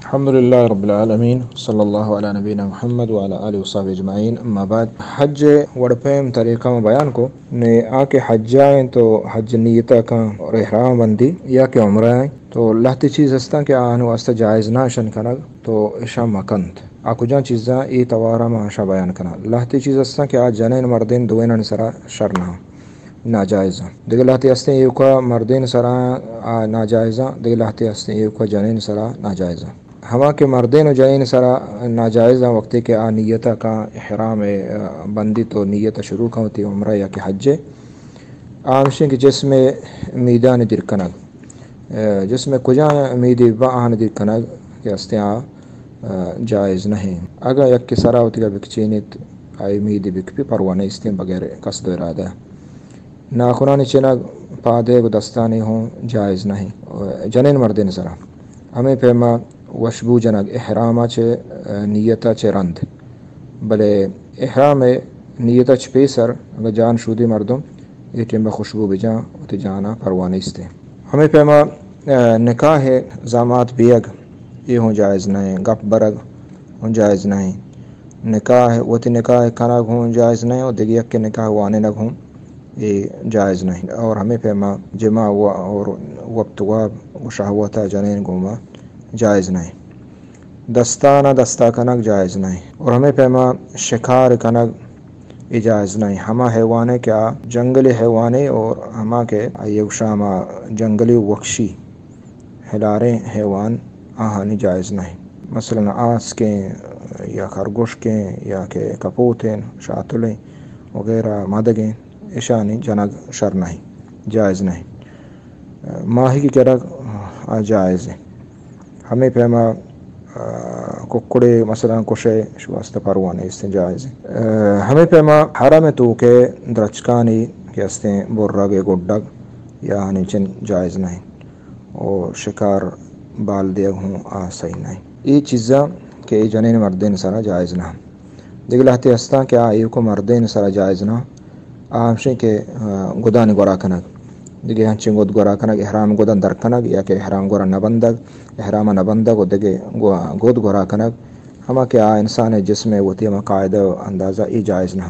الحمدللہ رب العالمین، صلی اللہ علی نبینا محمد وعلی آلہ وصحبہ اجمعین، اما بعد۔ حج وڑ پیم طریقہ ما بیان کو، نے آ کہ حجا انت و حج نیتا کن اور احرام بندی یا کہ عمرہ انت، تو لہتے چیز ہستاں کہ آہن واسطہ جائز نہ اشن کنگ، تو اشاں مکنت۔ آ کجاں چیزاں؟ اے توارا ما اشاں بیان کناں۔ لہتے چیز ہستاں کہ آ جنین مردین دوینانی سرا شر نہ، ناجائز انت۔ دگہ لہتے ہستیں ایوکا مردین سرا آ ناجائز انت، دگہ لہتے ہستیں ایوکا جنین سرا ناجائز انت۔ ہما کہ مردین و جنین سرا ناجائز انت، وقتی کہ آ نیتا کن احرام بندی تو نیت شروع کن وتی عمرہ یا کہ حج، آ ہمشیں کہ جسم میدان دیر کنگ، جسم کجا میدی با آہن دیر کنگ کہ ہستیں آ جائز نہیں۔ اگاں یکے سرا وتیگا بکچینیت، آئی میدی بکپی، پرواہ نیستیں بغیر قصد و ارادہ۔ ناخنانی چنگ، پادیگ و دستانی ہوں جائز نہیں جنین مردین سرا۔ ہمیں پیما وشبو جنگ احراما چہ، نیتا چہ رند، بلے احرام نیتا چہ پیسر اگاں جان شودی مردم اے ٹیمبا خوشبو بجاں، وتی جانا پرواہ نیستیں۔ ہمیں پیما، نکاح زامات بیگ، اے ہوں جائز نہیں، گپ برگ ہوں جائز نہیں۔ نکاح، وتی نکاح کنگ ہوں جائز نہیں اور دگہ یکے نکاح وانینگ ہوں اے جائز نہیں۔ اور ہمیں پیما جماع و، اور وقت واب و شہوتا جنین گوما جائز نہیں۔ دستانا دستا کنگ جائز نہیں۔ اور ہمیں پیما شکار کنگ اے جائز نہیں۔ ہما حیوانے کہ آ جنگلی حیوانے اور ہما کہ آئی گوشاں ہما جنگلی وحشی ہلاریں حیوان، آہانی جائز نہیں۔ مثلاً آسکیں یا خرگوشکیں یا کہ کپوتیں، شاتلیں وغیرہ مدگیں، اشانی جنگ شر نہیں، جائز نہیں۔ ماہیگی گرگ آ جائز انت۔ ہمیں پیما، ککڑے مثلاً کشے، اش واسطہ پرواہ نیستیں، جائز انت۔ ہمیں پیما حرم توکے درچکانی کہ ہستیں برگ گڈگ یا ہنچن جائز نہیں۔ و شکار بال دیگ ہوں آ صحیح نہیں۔ اے چیزاں کہ اے جنین مردین سرا جائز نہ۔ دگہ لہتے ہستاں کہ آ ایوکو مردین سرا جائز نہ۔ آ ہمشیں کہ، گدانی گورا کنگ۔ دگہ ہنچیں گد گورا کنگ، احرام گدان در کنگ یا کہ احرام گورا نہ بندگ، احرام نہ بندگ و دگہ گو-، گد گورا کنگ۔ ہما کہ آ انسان جسم وتی ہما قاعدہ و اندازہ اے جائز نہ۔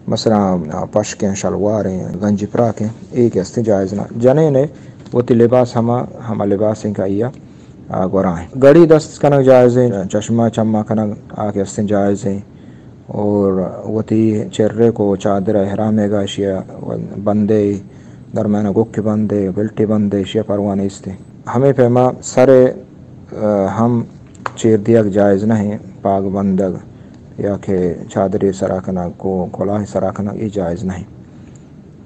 مثلاً پشکیں، شلواریں، گنجی پراکیں، اے کہ ہستیں جائز نہ۔ جنین وتی لباس ہما، ہما لباس انت کہ آئی گورا انت۔ گڑی دست کنگ جائز انت، چشمہ چما کنگ آ کہ ہستیں جائز انت۔ اور وتی چرک و چادر احرام گا اشیا بندے، درمیان گک بندے، بلٹی بندے، اشیا پرواہ نیستیں۔ ہمیں پیما سر ہم چیر دیگ جائز نہیں، پاگ بندگ یا کہ چادرے سرا کنگ، کو-، کلاہ سرا کنگ، اے جائز نہیں۔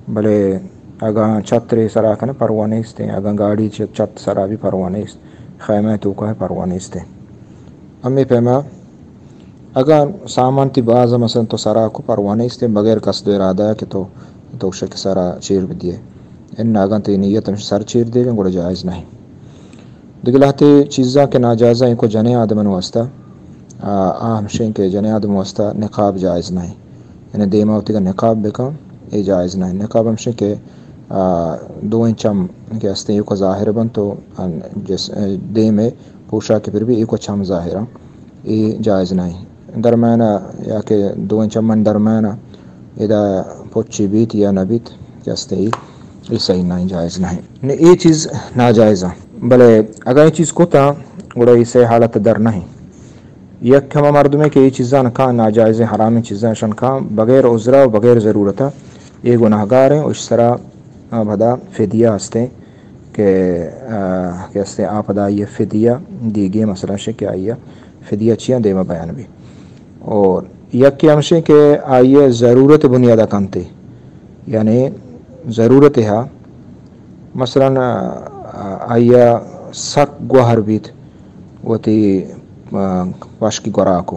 بلے اگاں چھترے سرا کنگ پرواہ نیستیں، اگاں گاڑی چہ چھت سرا بھی پرواہ نیست، خیمہ توکا پرواہ نیستیں۔ ہمیں پیما اگاں سامان تی باز مثلاً تو سرا کو پرواہ نیستیں، بغیر قصد و ارادہ کہ تو، تو شک سرا چیر بدیے۔ ان اگاں تی نیت ہمش سر چیر دیگیں، گڑا جائز نہیں۔ دگہ لہتے چیزاں کہ ناجائز انت کو جنین آدمن واسطہ، آ، آ ہمشیں کہ جنین آدم واسطہ نقاب جائز نہیں۔ یعنی دیما وتیگا نقاب بکن، اے جائز نہیں۔ نقاب ہمشیں کہ، آ، دوئیں چم کہ ہستیں ایوکا ظاہر بنت تو، آ، جس-، دیم پوشاک پر بھی ایوکا چم ظاہر انت، اے جائز نہیں۔ درمیانا یا کہ دوئیں چمن درمیانا ادا پچی بیت یا نہ بیت، کہ ہستیں اے، اے صحیح نہیں، جائز نہیں۔ نی اے چیز ناجائز انت۔ بلے اگاں اے چیز کتاں، گڑا اے سے حالت در نہیں۔ یک ہما مردمے کہ اے چیزاں کاں، ناجائزیں حرامیں چیزاں شن کاں، بغیر عذرا و بغیر ضرورتا، اے گناہگاریں و اش سرا، آ، پدا فدیہ ہستیں کہ، آ، کہ ہستیں آ پدا آئی فدیہ دیگیں، مثلاً شے کہ آئی فدیہ چیاں دیما بیان بی۔ اور یکے ہمشیں کہ آئی ضرورت بنیادا کنتے، یعنی ضرورت ہا، مثلاً، آ، آئی سک گوہر بیت وتی، آ، پشکی گوراکو،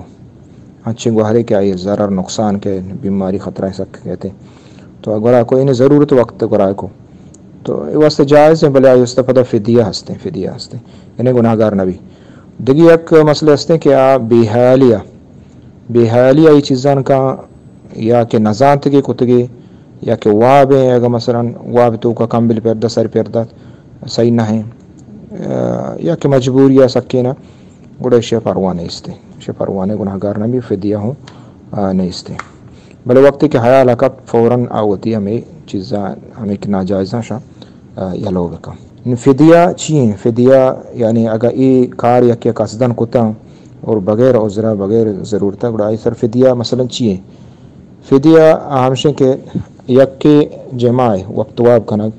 انچیں گوہرے کہ آئی ضرر نقصان کہ بیماری خطرہ سک کہتے، تو گوراکو انہیں ضرورت وقت گوراکو، تو اے واسطہ جائز ہیں، بلے آئی واسطہ پدا فدیہ ہستیں، فدیہ ہستیں، یعنی گناہگار نبی۔ دگہ یک مسئلہ ہستیں کہ آ بے حیالی آ، بے حیالی آئی چیزان کاں یا کہ نزانتگی کتگی یا کہ وابیں، اگہ مثلاً واب توکا کمبل پر دہ سر پر دات، صحیح نہ ہیں۔ آ، یا کہ مجبوری آ سکینا، گڑا ایشی ءَ پرواہ نیست، ایشی ءَ پرواہ نے، گناہگار نہ بی، فدیہ ہوں، آ، نیست۔ بلے وقتی کہ حیال ءَ کپت، فوراً آ وتی ہمے چیزاں، ہمے کہ ناجائزاں شاں، آ، یلو بکن۔ نوں فدیہ چی ایں؟ فدیہ یعنی اگاں اے کار یکے قصداً کتاں اور بغیر عذرا، بغیر ضرورتا، گڑا آئی سر فدیہ مثلاً چی ایں؟ فدیہ ہمشیں کہ یکے جماع وقت واب کنگ،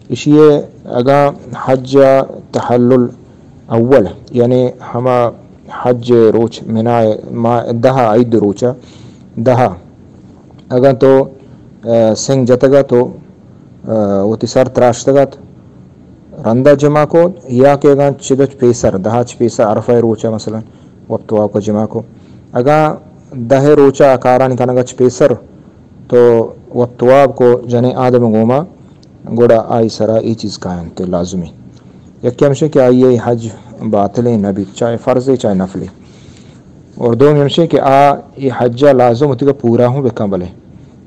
ایشی ءَ اگاں حج ءِ تحلل اول، یعنی ہما حج ءِ روچ، منی ءِ ماہ دہ ءَ، عید ءِ روچ ءَ دہ ءَ، اگاں تو، آ، سنگ جتگ ءَ تو، آ، وتی سر تراشتگ ات، رندا جماع کو، یا کہ اگاں چد ءَ چہ پیسر، دہ ءَ چہ پیسر، عرفہ ءِ روچ ءَ مثلاً وقت واب کو، جماع کو۔ اگاں دہ ءِ روچ ءَ کارانی کنگ ءَ چہ پیسر تو وقت واب کو جنیں آدم ءِ گوما، گڑا آئی سرا اے چیز کاینت لازمی۔ یکے ہمشیں کہ آئی ءِ حج باطلیں نہ بیت، چاہے فرضے چاہے نفلے۔ اور دومی ہمشیں کہ آ اے حج ءَ لازم وتیگا پورا ہوں بکن، بلے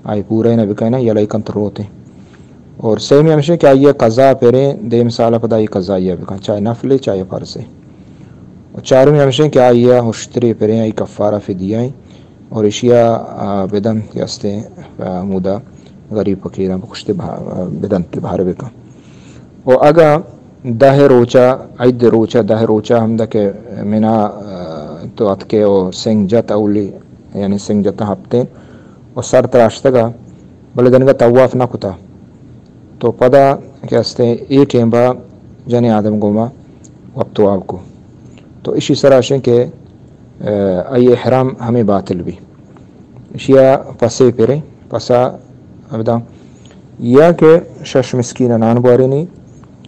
آئی پورا نہ بکن، یلہ کنت روت۔ اور سیمی ہمشیں کہ آئی ءَ قضا پریں، دیم سال ءَ پدا آئی قضا ءَ بکن، چاہے نفلے چاہے فرضے۔ اور چارمی ہمشیں کہ آئی ءَ ہشترے پریں، آئی کفارہ فدیہ ایں۔ اور ایشی ءَ، آ، بدنت کہ استیں، آ، مودا غریب فقیراں بکشتے بہ-، آ، بدنت بہر بکن۔ و اگاں دہ ءِ روچ ءَ، عید ءِ روچ ءَ، دہ ءِ روچ ءَ ہمدا کہ منی، آ، تو اتکے و سنگ جت اولی، یعنی سنگ جت ہپتیں و سر تراشتگ ءَ، بلے دنگا طواف نہ کتا، تو پدا کہ استیں اے ٹیم با جنیں آدم گوما وقت واب کو، تو ایشی سرا شیں کہ، آ، آئی احرام ہمے باطل بی۔ ایشی ءَ پسے پریں، پسا ابدا یا کہ شش مسکین ءَ نان بوارینی،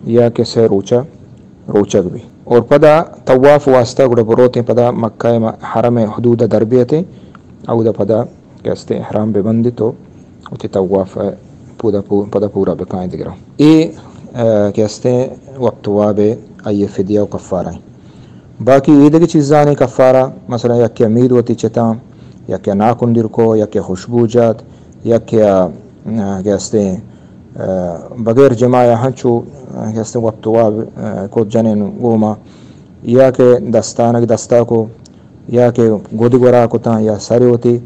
یا کہ سہ روچ ءَ روچگ بی۔ اور پدا طواف واسطہ گڑا بروتیں، پدا مکہ ءِ م-، حرم ءِ حدود ءَ در بیتیں، اودا پدا کہ استیں احرام ببندیت و وتی طواف ءَ پودا پو-، پدا پورا بکائیں دگراں۔ اے، آ، کہ استیں وقت واب ءِ آئی ءِ فدیہ و کفارہ ایں۔ باقی اے دگہ چیزانی کفارہ، مثلاً یکے مید وتی چتاں، یکے ناکن دیر کو، یکے خوشبو جات، یکے، آ، کہ استیں، آ، بغیر جماع ءَ ہنچو، آ، کہ استیں وقت واب، آ، کو جنین گوما، یا کہ دستانک دستا کو، یا کہ گد گورا کتاں، یا سر وتی،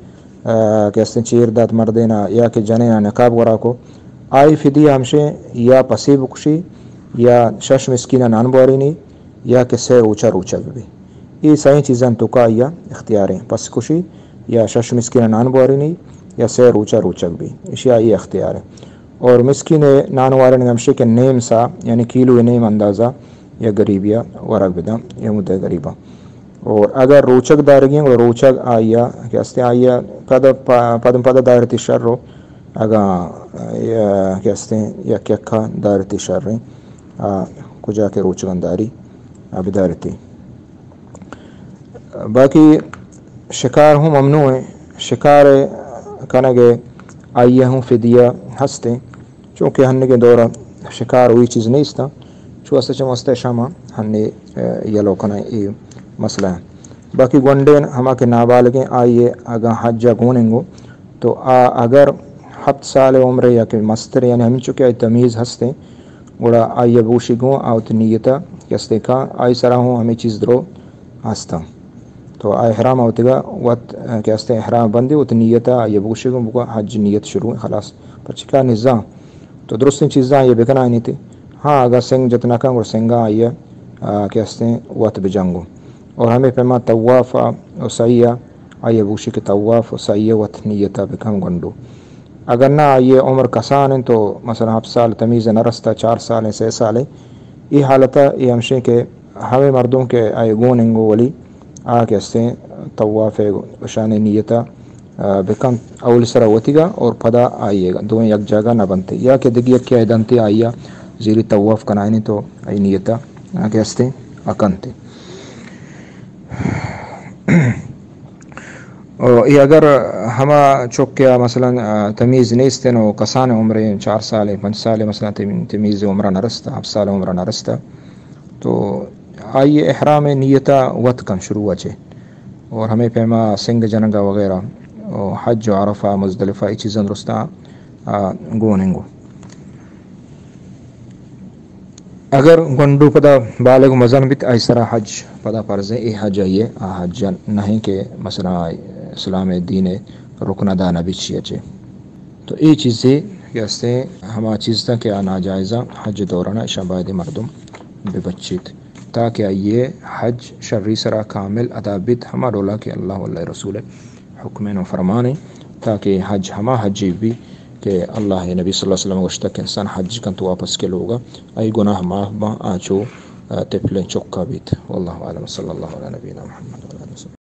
آ، کہ استیں چیر دات مردینا، یا کہ جنینا نقاب گورا کو، آئی فدیہ ہمشیں یا پسے بکشی، یا شش مسکین ءَ نان بوارینی، یا کہ سہ روچ ءَ روچگ بی۔ اے سئیں چیزاں توکا آئی ءَ اختیار ایں، پس کشی یا شش مسکین ءَ نان بوارینی یا سہ روچ ءَ روچگ بی، ایشی ءَ آئی اختیار ایں۔ اور مسکین ءِ نان وارینگ ہمشی کہ نیم سا، یعنی کیلو ءِ نیم اندازہ یا غریبی ءَ ورگ بداں، یا مدے غریباں۔ اور اگر روچگ دارگی ایں، گڑا روچگ آئی ءَ کہ استیں آئی ءَ پد، پ-، پد، پد دارتی شر رو، اگاں، آ، کہ استیں یک یکا دارتی شر ایں، آ، کجا کہ روچگاں داری، آ، بدارتی۔ باقی شکار ہوں ممنوع ایں، شکار کنگ ءِ آئی ءَ ہوں فدیہ ہست ایں، چونکہ ہنگیں دور ءَ شکار وہی چیز نیست ایں، چو است چم است شما ہنی، آ، یلو کنائیں اے مسئلہ ایں۔ باقی گونڈین ہما کہ نابالغیں آئی ءَ اگاں حج ءَ گون انگو تو آ اگر ہپت سال عمر یا کہ مستر، یعنی ہمینچو کہ آئی تمیز ہست ایں، گڑا آئی ءَ بگوشی گوں آ وتی نیت ءَ کہ استیں کاں آئی سرا ہوں ہمے چیز درو ہستاں۔ تو آ احرام ءَ وتیگا وت کہ استیں احرام بندی وتی نیت ءَ آئی ءَ بگوشی گوں بگو حج نیت شروع ایں، خلاص۔ پرچکا نزاں تو درستیں چیزاں آئی ءَ بکنائینیتی۔ ہاں، اگاں سنگ جت نہ کن، گڑا سنگاں آئی ءَ، آ، کہ استیں وت بجنگو۔ اور ہمے پیما طواف ءَ و سعی ءَ آئی ءَ بگوشی کہ طواف و سعی ءَ وت نیت ءَ بکن گونڈو۔ اگر نہ آئی ءِ عمر کسان انت تو مثلاً ہپت سال تمیز نہ رستہ، چار سال ایں، سہ سال ایں، اے حالت ءَ اے ہمشیں کہ ہمے مردم کہ آئی گون انگو ولی آ کہ استیں طواف ءِ اشانی نیت ءَ، آ، بکنت، اولی سرا وتیگا اور پدا آئی ءَ دوئیں یک جاگہ نہ بنت، یا کہ دگہ یکے آئی دنت آئی ءَ زیری طواف کنائینی تو آئی نیت ءَ، آ، کہ استیں اکنت۔ او اے اگر ہما چکے ءَ مثلاً، آ، تمیز نیست ایں و کسان عمرے چار سال ایں، پنچ سال ایں، مثلاً تم-، تمیز عمرہ نہ رستہ، ہپت سال عمرہ نہ رستہ، تو آئی احرام ءِ نیت ءَ وت کن شروع ءَ چہ، اور ہمے پیما سنگ جنگ ءَ وغیرہ، و حج و عرفہ، مزدلفہ، اے چیزاں درستاں، آ، گون انگو۔ اگر گونڈو پدا بالغ مزن بیت، آئی سرا حج پدا فرض ایں۔ اے حج آئی ءِ آ حج نہ ایں کہ مثلاً آئی اسلام ءِ دین ءِ رکن ادا نہ بیت چیا چے۔ تو اے چیزے کہ استیں ہما چیز تاں کہ آ ناجائزاں حج دوران اشاں باید مردم بہ بچیت، تاکہ آئی ءِ حج شری سرا کامل ادا بیت، ہما ڈولا کہ اللہ و اللہ ءِ رسول ءِ حکم و فرمان ایں، تاکہ حج ہما حجے بی کہ اللہ ءِ نبی صلی اللہ علیہ وسلم گوشتگ کہ انسان حج کنت واپس کے لوگا، آئی گناہ معاف باں، آ چو، آ، طفلیں چکا بیت۔ واللہ اعلم، صلی اللہ علی نبینا محمد و علی آلہ وسلم۔